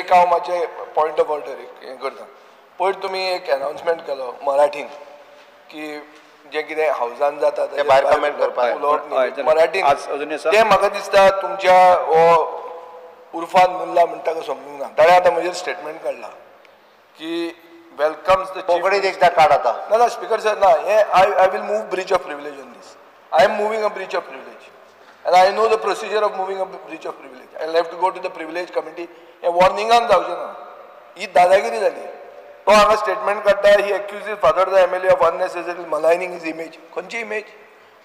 एक हांव मातशें पॉयंट ऑफ ऑर्डर हें करता. पयर तुमी एक अनाउन्समेंट केलो मराठीन की जें कितें हावजान जाता तें भायर कमेंट करपाक उलोवप मराठीन, तें म्हाका दिसता तुमच्या हो उर्फान मुल्ला म्हणटा का समजूंक ना, ताणें आतां म्हजेर स्टेटमेंट काडला की वेलकम्स the कोंकणीत एकदां काड आतां. ना ना स्पीकर सर ना, हें I will move breach of privilege on this. I am moving a breach of privilege and I know the procedure of moving a breach of privilege. I have to go to the privilege committee. हें वॉर्निंगान जावचें ना, ही दादागिरी जाली. तो हांगा statement काडटा, he accuses father the MLA of unnecessary maligning his image. खंयची image?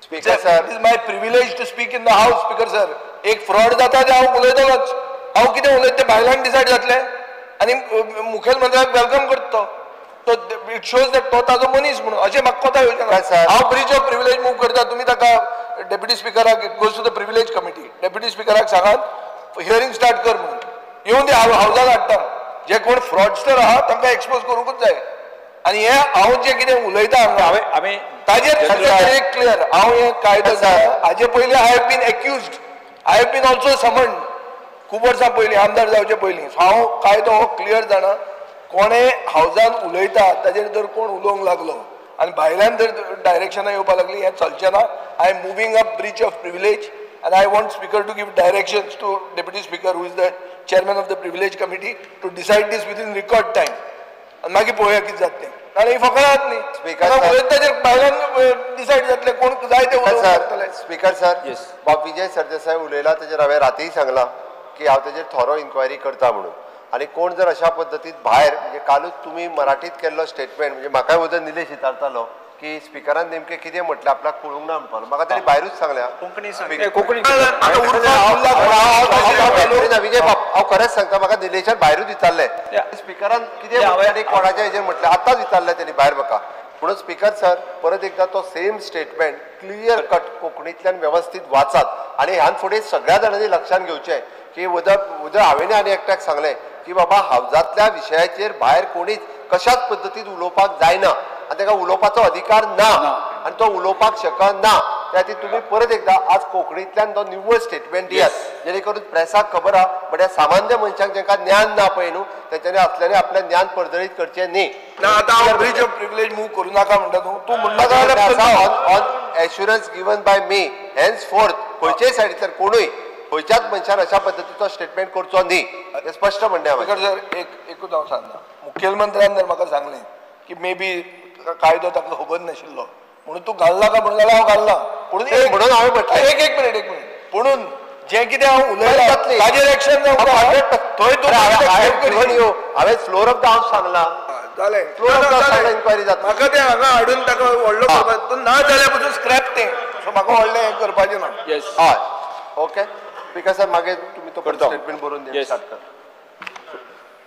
Speaker sir, it is my privilege to speak in the house. Speaker sir, एक फ्रॉड जाता तें हांव उलयतलोच. हांव कितें उलयता तें भायल्यान डिसायड जातलें आनी मुखेलमंत्र्याक welcome करता तो. It shows that तो ताजो मनीस म्हणून अशें म्हाका कोता येवचें ना. हांव ब्रीच ऑफ प्रिविलेज मूव करता, तुमी ताका डेप्युटी स्पिकराक, it goes to the privilege committee, deputy स्पिकराक सांगात हियरींग स्टार्ट कर म्हणून. येवन ते हावजान हाडटा. जे कोण फ्रॉडस्टर आहा तांकां एक्सपोज करूंकूच जाय. आनी हें हांव जें कितें उलयता हांगा ताजेर एक क्लियर, हांव हें कायदो हाजे पयलीं I have been accused, I have been also summoned खूब वर्सां पयलीं आमदार जावचे पयलीं. हांव कायदो हो क्लियर जाणा. कोणें हावजान उलयता ताजेर जर कोण उलोवंक लागलो आनी भायल्यान जर डायरेक्शनां येवपाक लागली, हें चलचें ना. I am moving up breach of privilege and I want speaker to give directions to deputy speaker who is the chairman of the privilege committee to decide this within record time. आनी मागीर पळोवया कितें जाता तें. नाजाल्यार ही फकत न्ही, उलयता ताजेर भायल्यान डिसायड जातलें, कोण जाय तें उलोवंक शकतले. स्पीकर सर, बाब विजय सरदेसाय उलयला ताजेर हांवें रातीय सांगलां की हांव ताजेर थोरो इन्क्वायरी करता म्हणून. आनी कोण जर अशा पद्दतीन भायर, म्हणजे कालूच तुमी मराठीत केल्लो स्टेटमेंट, म्हणजे म्हाकाय वचून निलेश विचारतालो की स्पिकरान नेमकें कितें म्हटलें आपल्याक कळूंक ना म्हणपाक. म्हाका ताणें भायरूच सांगलें कोंकणी. विजय बाब, हांव खरेंच सांगता, म्हाका निलेशान भायरूच विचारलें स्पिकरान कितें म्हटलें आनी कोणाच्या हेजेर म्हटलें, आतांच विचारलें तेणी भायर म्हाका. म्हणून स्पीकर सर, परत एकदां तो सेम स्टेटमेंट क्लियर कट कोंकणींतल्यान वेवस्थीत वाचात. आनी ह्यान फुडें सगळ्या जाणांनी लक्षांत घेवचें की उदक हांवें आनी एकट्याक सांगलें की बाबा हावजांतल्या विशयाचेर भायर कोणीच कशाच पद्दतीन उलोवपाक जायना आनी ताका उलोवपाचो अधिकार ना आनी तो उलोवपाक शकना. त्या खातीर तुमी परत एकदां आज कोंकणींतल्यान तो निव्वळ स्टेटमेंट दियात, जेणे करून प्रेसाक खबर आहा, बट ह्या सामान्य मनशांक जांकां ज्ञान ना पळय न्हू तेंच्यांनी असल्यांनी आपलें ज्ञान पर्जळीत करचें न्ही. ना आतां हांव ब्रीच ऑफ प्रिविलेज मूव करूं नाका म्हणटा तूं, तूं म्हणटा on assurance given by me henceforth खंयचेय सायडींतल्यान कोणूय खंयच्याच मनशान अशा पद्दतीचो स्टेटमेंट करचो न्ही, हें स्पश्ट म्हणणें हांवें. स्पीकर सर, एकूच हांव सांगता, मुखेलमंत्र्यान जर म्हाका सांगलें की मे बी कायदो ताका खबर नाशिल्लो म्हणून तूं घालना काय म्हणून जाल्यार हांव घालना. पूण म्हणून हांवें म्हटलें एक एक मिनीट, एक मिनीट, पुणून जें कितें हांव उलयलां ताजेर एक्शन जावंक थंय तूं हांवें फ्लोर ऑफ the house सांगलां. जालें, floor of the house enquiry जाता. म्हाका तें हांगा हाडून ताका व्हडलो करपाक तूं ना जाल्यार पसून स्क्रॅप तें, सो म्हाका व्हडलें हें करपाचें ना. हय, ओके स्पीकर सर, मागीर तुमी तो स्टेटमेंट बरोवन स्टार्ट कर.